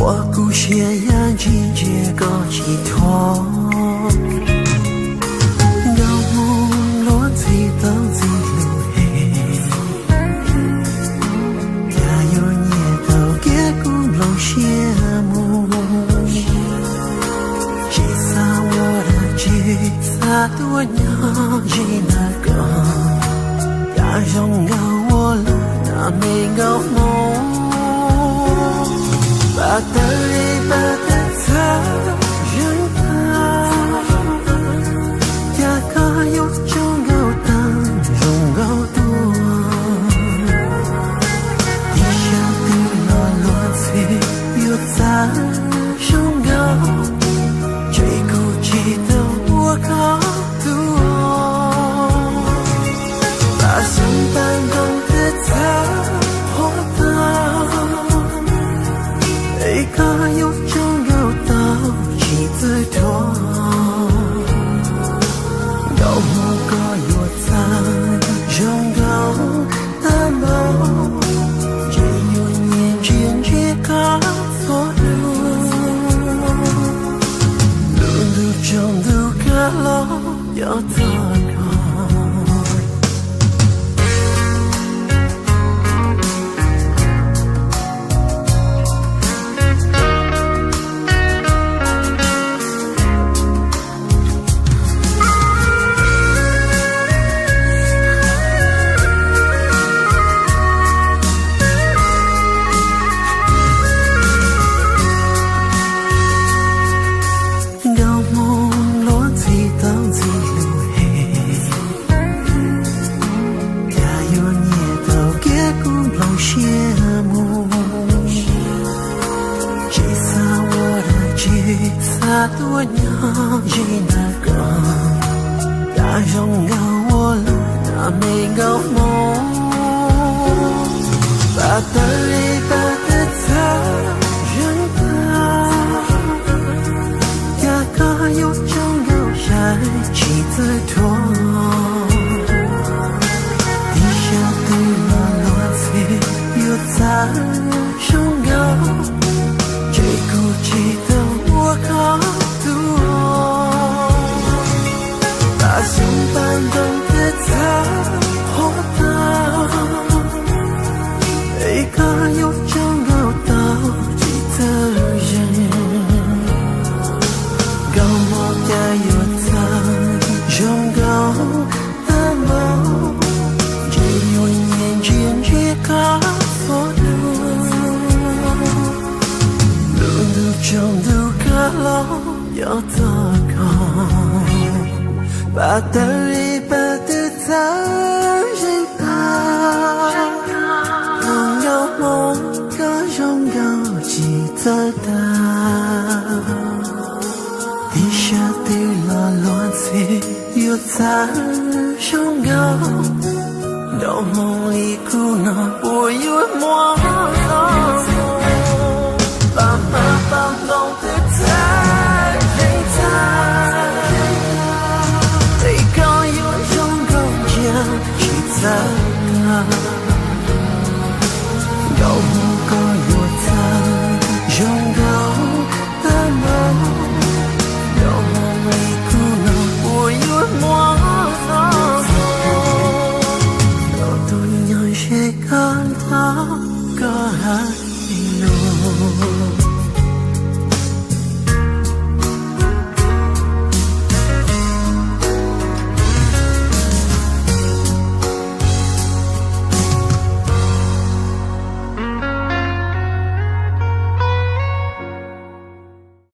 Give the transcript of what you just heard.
Ua kuv siab yam ntsis ntsia koj tsis thuam, nkauj hmoob luag ntxhi tau ntxhi lus es, cas yuav nyiam tau kiag kuv nplooj siab mus. Tsis xav ua dab tsi, xav tuaj nyob ze ntawm koj, cas zoo nkauj ua luaj na me nkauj hmoob. Pab tawg li pab tawg txhawv zeeg tag, cas koj yuav tsaug nkauj tag zoo nkauj tuaj. Ib sab twg los luag ntxhi yuav txawv zoo nkauj, ntshe kuv tsis tau ua koj tuaj. Pab xyoob pab ntoo twb txhawv qhuav tag, es koj yuav tsaug nkauj tau tsis txawj dhuav. Nkauj hmoob koj yuav txawv zoo nkauj tag npaum, ntshe yuav nyiam ntsia ntsia koj txhua lub. Lub ntuj tsaus ntuj kab los yog txog koj. Nkauj hmoob luag ntxhi tau ntxhi lus es, cas yuav nyiam tau kiag kuv nplooj siab mus. Tsis xav ua dab tsi, xav tuaj nyob ze ntawm koj, cas zoo nkauj ua luaj na me nkauj hmoob. Pab tawg li pab tawg txhawv zeeg tag, cas koj yuav tsaug nkauj sai tsis txawj dhuav. Ib sab twg los luag ntxhi yuav txawv zoo nkauj, ntshe kuv tsis tau ua koj tuaj. Pab xyoob pab ntoo twb txhawv qhuav tag, es koj yuav tsaug nkauj tau tsis txawj zeeg. Nkauj hmoob cas yuav txawv zoo nkauj tag npaum, ntshe yuav nyiam ntsia ntsia koj txhua lub. Lub ntuj tsaus ntuj kab los yog txog koj, pab tawg li pab tawg txhawv zeeg tag. Nkauj hmoob koj zoo nkauj tsis txawj tag, ib sab twg los luag ntxhi yuav txawv zoo nkauj. Nkauj hmoob li kuv no puas yuav muaj